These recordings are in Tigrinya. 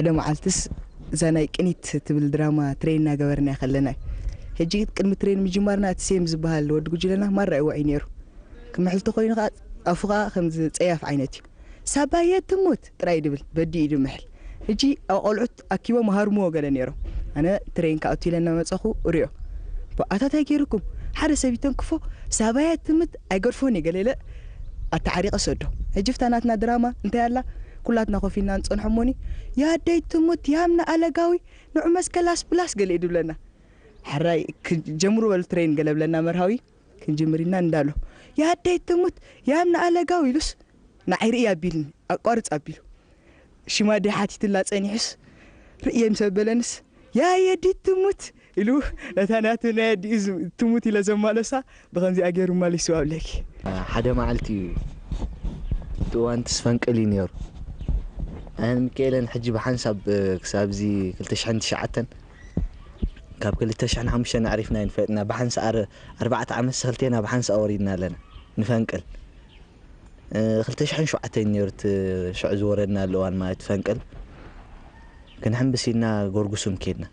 ሓደ መዓልትስ እዛ ናይ ቅኒት ትብል ድራማ ትሬን እናገበርና ከለና እዩ። ሕጂ ቅድሚ ትሬን ምጅማርና እቲ ሴም ዝበሃል ወዲ ጉጅለና ማራ ይወዒ ነይሩ። ክምሕልቲ ኮይኑ ከዓ ኣፉ ከዓ ከምዚ ፀያፍ ዓይነት እዩ። ሳባየ ትሙት ጥራይ ድብል በዲ ኢዱ ምሕል። ሕጂ ኣብ ቆልዑት ኣኪቦም ሃርምዎ ገለ ነይሮም። ኣነ ትሬን ክኣቱ ኢለ እናመፀኹ እሪኦ። ኣታ ታይ ገይሩኩም? ሓደ ሰብ ይተንክፎ፣ ሳባየ ትምት ኣይገድፎን እዩ ገለ ኢለ ኣተዓሪቐ ሰዶ። ሕጂ ፍታ ናትና ድራማ እንታይ ኣላ? ኩላትና ኮፍ ኢልና ንፀንሖ እሞኒ፣ ያደይ ትሙት ያምና ኣለጋዊ ንዑ መስከላስ ብላስ ገለ እዩ ድብለና። ሕራይ ክጀምሩ በሉ ትሬን ገለ ብለና መርሃዊ። ክንጅምር ኢና እንዳሎ፣ ያደይ ትሙት ያምና ኣለጋዊ ኢሉስ ንዓይ ርኢ ኣቢልኒ ኣቋርፅ ኣቢሉ ሽማ ደይ ሓቲትላ ፀኒሑስ ርእየ ምስ ኣበለንስ ያየዲ ትሙት ኢሉ ነታ ናቱ ናይ ኣዲኡ ዝ- ትሙት ኢለ ዘማለሳ ብኸምዚኣ ገይሩ ማሊሱ ኣብለኪ። ሓደ መዓልቲ እዩ፣ እቲ እዋን ትስፈንቅል እዩ ነይሩ። ኣነን ሚካኤለን ሕጂ ብሓንሳብ ክሳብ እዚ ክልተ ሽሕን ትሽዓተን ካብ ክልተ ሽሕን ሓሙሽተን ኣዕሪፍና ይንፈጥና ብሓንሳ ኣርባዕተ ዓመት ሰክልቴና ብሓንሳ ወሪድና ኣለና ንፈንቅል። ክልተ ሽሕን ሸውዓተን ነይሩ እቲ ሽዑ ዝወረድና ኣለዋን ማለት ፈንቅል። ክንሕምብስ ኢልና ጎርጉሱም ኬድና።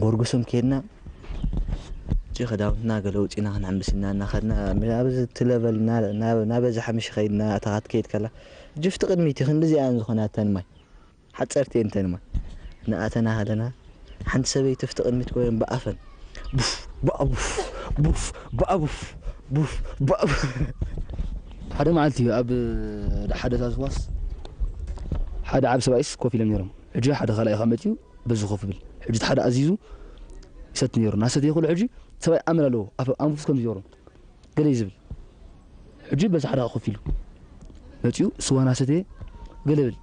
ጎርጉሱም ኬድና እቲ ክዳውንትና ገለ ውፂና ክንሕምብስ ኢልና እናኸድና ናብዚ እቲ ለበል ናበዛ ሓምሽ ከይድና እታ ክትከይድ ከላ ጅፍቲ ቅድሚት ክንዲዚኣን ዝኾናተን ማይ ሓፀርቲ እንተንማ ንኣተና ሃለና ሓንቲ ሰበይቲ ፍቲ ቅድሚት ኮይን ብኣፈን ቡፍ ባቡፍ ቡፍ ባቡፍ ቡፍ ባቡፍ። ሓደ መዓልቲ እዩ ኣብ ሓደ ታስዋስ ሓደ ዓብ ሰብኣይስ ኮፍ ኢሎም ነይሮም። ሕጂ ሓደ ካልኣይ ካብ መፅኡ በዚ ኮፍ ብል ሕጂ ሓደ ኣዚዙ ይሰቲ ነይሩ። ናሰተ ይኽእሉ ሕጂ ሰብኣይ ኣመል ኣለዎ ኣንፉስ ከም ዝገሩ ገለ እዩ ዝብል። ሕጂ በዚ ሓደ ኮፍ ኢሉ መፂኡ ስዋ ናሰተየ ገለ ብል።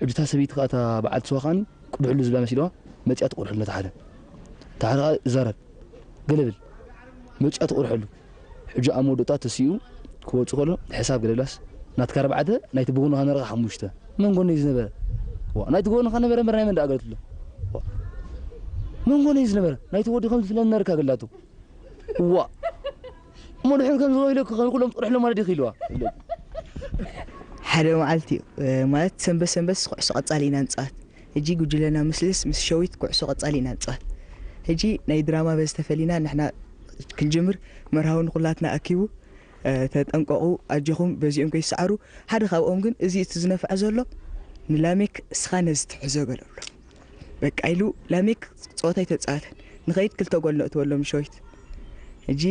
ሕጂ እታ ሰበይቲ ከዓ እታ በዓልቲ ስዋ ከዓኒ ቅድሕሉ ዝብላ መሲልዋ መፂኣ ትቆድሐሉ ነቲ ሓደ። እታ ሓደ ከዓ ይዛረብ ገለ ብል። መፂኣ ትቆድሐሉ። ሕጂ ኣብ መወዳእታ ተሲኡ ክወፅእ ከሎ ሕሳብ ገለ ብላስ ናትካ ኣርባዕተ ናይቲ ብጎንኻ ነበረ ሓሙሽተ። መን ጎነይ ዝነበረ? ዋ፣ ናይቲ ጎንኻ ነበረ እምበር ናይ መን ደኣ ገለትሎ? ዋ፣ መን ጎነይ ዝነበረ? ናይቲ ወዲ ከምዚ ስለ ዝነበርካ ገላቱ። ዋ፣ እሞ ድሕር ከም ዝኸይለኩ ከም ኩሎም ትቕርሕሎ ማለት ዲኺ ኢልዋ። ሓደ መዓልቲ እዩ፣ ማለት ሰንበት ሰንበት ኩዕሶ ቀጻሊ ኢና ንጻወት። ሕጂ ጉጅለና ምስልስ ምስ ሸዊት ኩዕሶ ቀጻሊ ኢና ንጻወት። ሕጂ ናይ ድራማ በዚ ተፈሊና ንሕና ክንጅምር መርሃዊ ንኹላትና ኣኪቡ፣ ተጠንቀቑ ኣጆኹም በዚኦም ከይሰዓሩ። ሓደ ካብኦም ግን እዚ እቲ ዝነፍዐ ዘሎ ንላሜክ እስኻ ነዚ ትሕዞ ገለ ብሎ። በቃ ኢሉ ላሜክ ጸወታ ኣይተጻወተን። ንኸይድ ክልተ ጎል ነእትወሎም ሸዊት። ሕጂ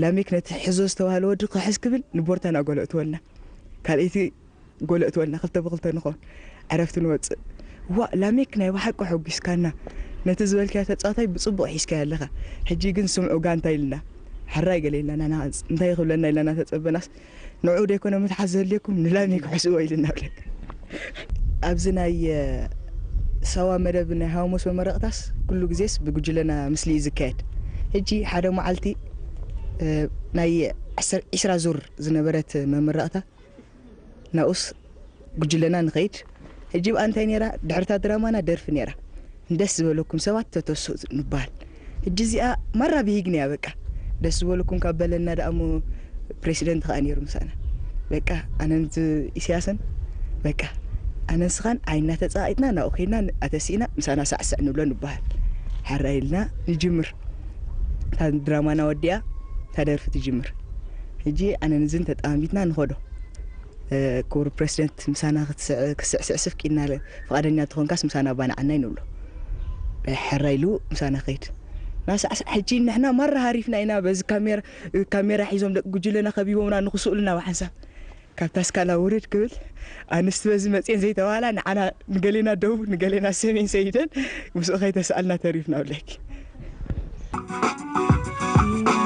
ላሜክ ነቲ ሕዞ ዝተባህለ ወዲ ክሕዝ ክብል ንቦርታ ናጎል ኣእትወልና። ካልኣይቲ ጎል ኣእትወልና፣ ክልተ ብክልተ ንኸውን። ዕረፍቲ ንወጽእ። ዋእ ላሜክ ናይ ብሓቂ ሐጒስካና። ነቲ ዝበልካዮ ተጻዋታይ ብጽቡቕ ሒዝካዮ ኣለኻ። ሕጂ ግን ስምዑ ጋንታ ኢልና። ሕራይ ገለ ኢልና ናና እንታይ ክብለና ኢልና እናተጸበናስ ንዑ ደይኮነ ምትሓዝ ዘድልየኩም ንላሜክ ሕስዎ ኢልና ብለካ። ኣብዚ ናይ ሳዋ መደብ ናይ ሃሙስ መመረቕታስ ኩሉ ግዜስ ብጉጅለና ምስሊ እዩ ዝካየድ። ሕጂ ሓደ መዓልቲ ናይ ዕስራ ዙር ዝነበረት መመረቕታ ናብኡስ ጉጅለና ንኸይድ። ሕጂ ብኣ እንታይ ነይራ ድሕርታ ድራማና ደርፊ ነይራ። ደስ ዝበለኩም ሰባት ተተስኡ ንበሃል። ሕጂ እዚኣ ማራ ብሂግን እያ በቃ። ደስ ዝበለኩም ካብ በለና ደኣ እሞ ፕሬሲደንት ከኣ ነይሩ ምሳና። በቃ ኣነን ዝ- ኢሳያስን በቃ ኣነን ስኻን ዓይንና ተጻቒጥና ናብኡ ከይድና ኣተሲእና ምሳና ሳዕስዕ ንብሎ ንበሃል። ሓራ ኢልና ንጅምር። እታ ድራማና ወዲኣ እታ ደርፊ ትጅምር። ሕጂ ኣነን ዝን ተጣሚትና ንኸዶ። ክቡር ፕሬሲደንት ምሳና ክትስዕስዕ ስፍቅ ኢልና ፍቓደኛ ተኾንካስ ምሳና ባናዓናይ ንብሎ። ሕራ ኢሉ ምሳና ኸይድ ናሳዕሳዕ ሕጂ ንሕና ማራ ሃሪፍና ኢና በዚ ካሜራ ሒዞም ደቂ ጉጅለና ከቢቦምና ንክስእሉና ብሓንሳብ ካብታ ስካላ ውርድ ክብል ኣንስቲ በዚ መፅኤን ዘይተባህላ ንዓና ንገሌና ደቡብ ንገሌና ሰሜን ሰይደን ምስኡ ከይተሰኣልና ተሪፍና ብለኪ።